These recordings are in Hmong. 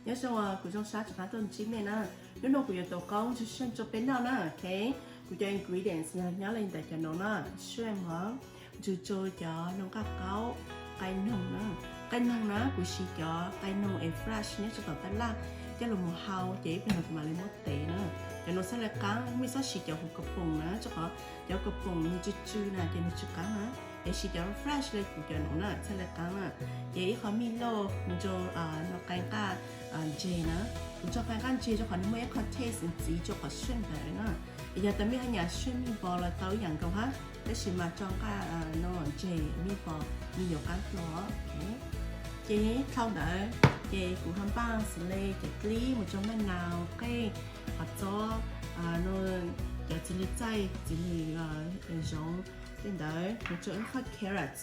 Nyob zoo, kuv Zoo Sab rov qab tuaj ntsib mej na. Hnub no kuv yuav tau qaub ntsuag seej rau peb noj na, ok. Kuv cov ingredients yog nyob li ntawm cov no na, shrimp os, ntsuag tso cov noog qaj qaub, qai noog na. Qai noog na kuv siv cov qai noog es fresh nyob rau tom taj laj coj los mus hau ces ib pliag no kuv mam li muab tev na. Cov no txhaj li qaab, mej txhob siv cov huv kaus poom na, rau qhov cov kaus poom nws tsw tsw na ces nws tsis qaab na. Es siv cov fresh li kuv cov no na txhaj li qaab na. Ces ib qho mij lauj mus rau no qai nqaj ntseg na. Kuv tso qai nqaj ntseg rau qhov nws muaj ib qho taste ntxiv rau qhov shrimp ntawd na. Es yog tas mej haj nyam shrimp meatball los tau ib yam nkaus hab, tab sis mas tso nqaj no ntseg meatball nws yuav qaab dlua. Ces dhau ntawd ces kuv ho npaj xws li cov dlib mus rau maj nau, qej, qhov txob, cov txiv lws txaij, txiv lws zoov. Tej ntawd mus rau ib qho carrots.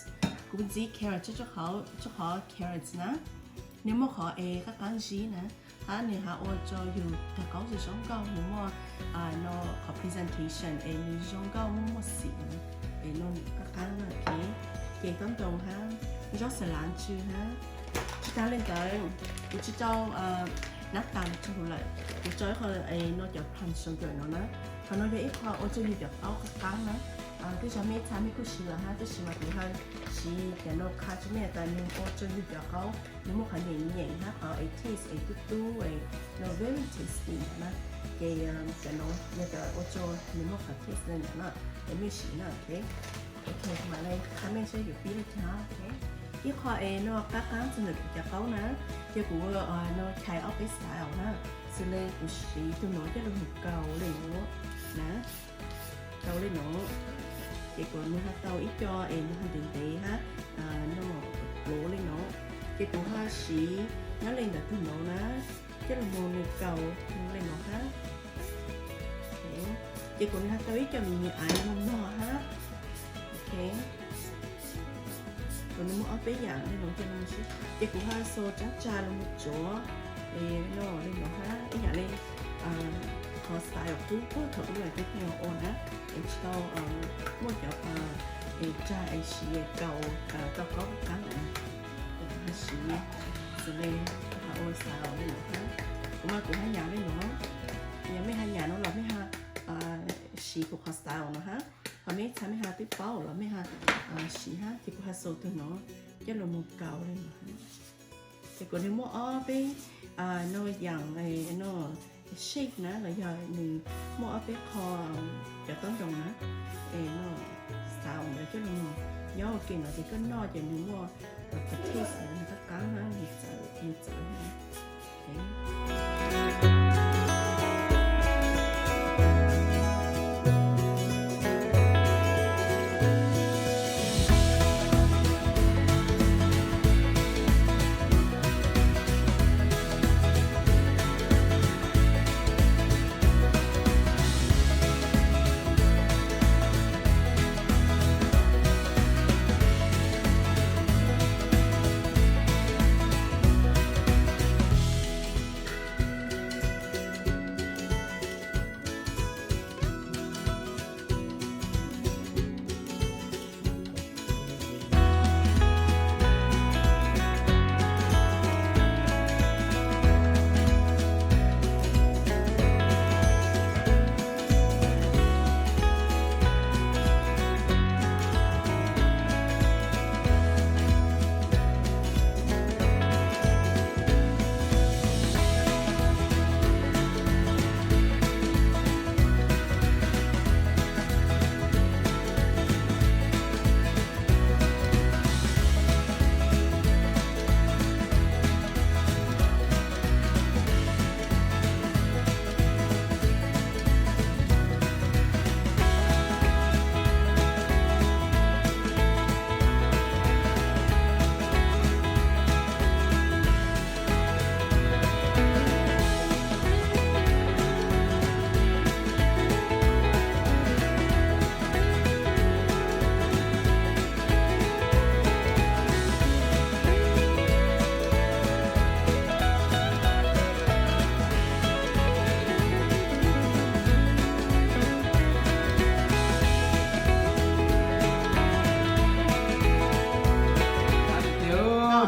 Kuv ntxiv carrots rau qhov carrots na nws muaj qhov es qab qaab zib na, hab nws ho ua rau yus kawg qaub zoo nkauj, nws muaj no qhov presentation es nws zoo nkauj muaj muaj xim na, es no qab qaab na. Ces tob ntoo hab zaub xas lav ntsw hab. Tsis tas li ntawd, kuv tsis rau nab tas los rau lawm, kuv rau ib qho no cov palm sugar no na. Qhov no yog ib qho ua rau yus cov qaub qab qaab na. Tej zaum mej ib txha mej kuj siv lawm hab, tab sis mas kuv ho siv cov no qha rau mej tas nws ua rau yus cov qaub nws muaj qhov nyeem nyeem hab qhov es taste es tub tub es no very tasty na. Ces cov no yog cov ua rau nws muaj qhov taste li ntawd na, es mej siv na, ok. Ok, mam li qha mej saib yuav pib li cas. Ib qho es no qab qaab txug ntawm kuv cov qaub na, yog kuv no chais ob peb style na, xws li kuv siv tug no coj lug mus kaus li no na, kaus li no, ces kuv nws ho tau ib co es nws ho ntev ntev hab no pluav li no, ces kuv ho siv nyob li ntawm tug no na, coj lug mus nws kaus nws li no hab. Ces kuv nws ho tau ib co me me aiv mog mog hab. Ok, kuv nws muaj ob peb yaam li no coj lug mus sib, ces kuv ho xaus tsaab tsa lug mus tsuav es no li no hab, ib yaam li qhov style qub puag thaum ub es peb pheej ua na, es tsis tau muaj cov es tsag es siv kaus rau qaub qaab lawm na. Es kuv ho siv xws li ho ua style li no hab. Kuv mas kuv ho nyam li no, yog mej ho nyam no los mej ho siv kuv qhov style no hab, ho mej ib txha mej ho twb paub los mej ho siv hab. Ces kuv ho xaus tug no coj lug mus kaus li no hab. Ces kuv nws muaj ob peb no yaam no shape na los yog nws muaj ob peb qho cov tob ntoo na, es no xav ua ntawd coj lug nyob ua ke no ces koj noj ces nws muaj qhov taste nws qab qaab na, nws txawv, nws txawv na.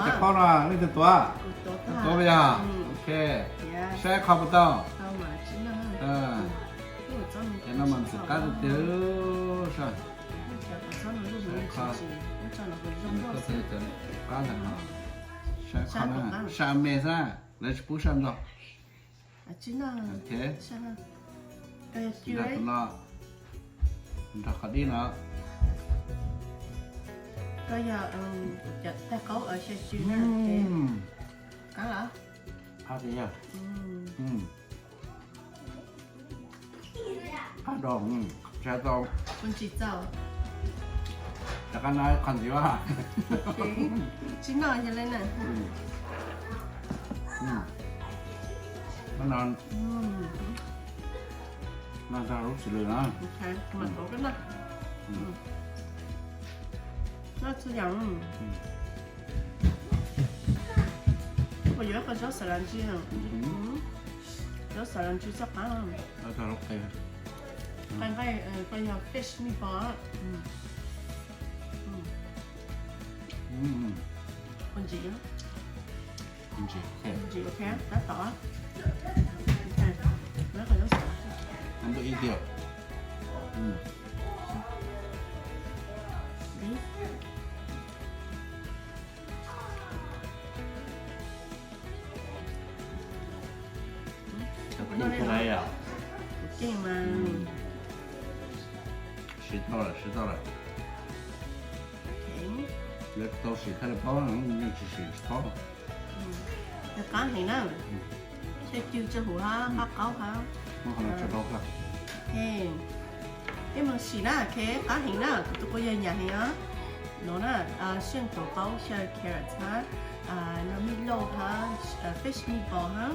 Cov qaub no leej twg tuav? Tuav yog? Saib qhov puas tau? Cov no mas ntxim qab tiag tiag. Saib qhov, qab ntag qhov, saib qhov na, sab me xwb, lawv tsis pub sab ntxog. Ok, nrog tus no, nrog qhov dib no. Qab tiag yog. Qab do, tsis tau. Rov qab no qhov ntxiv. Tsis noj yog li na. Qab no, no txog lub xws lwm na. Noj txhua yam. Puas yuav ib qho zaub xav las ntsis? Zaub xav las ntsis txoj qab. Qe nqaij, koj yog fish meatball. Ntsim, ntsim, tab tom. Ib tiag. Kuv keej mas. Siv tau lawm, siv tau lawm. Yuav tau sim thiaj li paub, yeej tsis sim tsis paub. Qab heev na. Xyaw cw tsw huv hab, qab qaub hab. Peb moog sim na, qab heev na, kuv tus kua yawg nyam heev os. Nuav na, xyaw tau qaub, xyaw carrots hab, no meatloaf hab, fish meatball hab,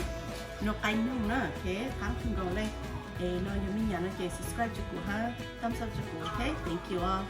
no qe noog na, qab kawg nkaus le. Es no yog mej nyam no ces subscribe rua kuv hab thumbs up rua kuv, ok, thank you os.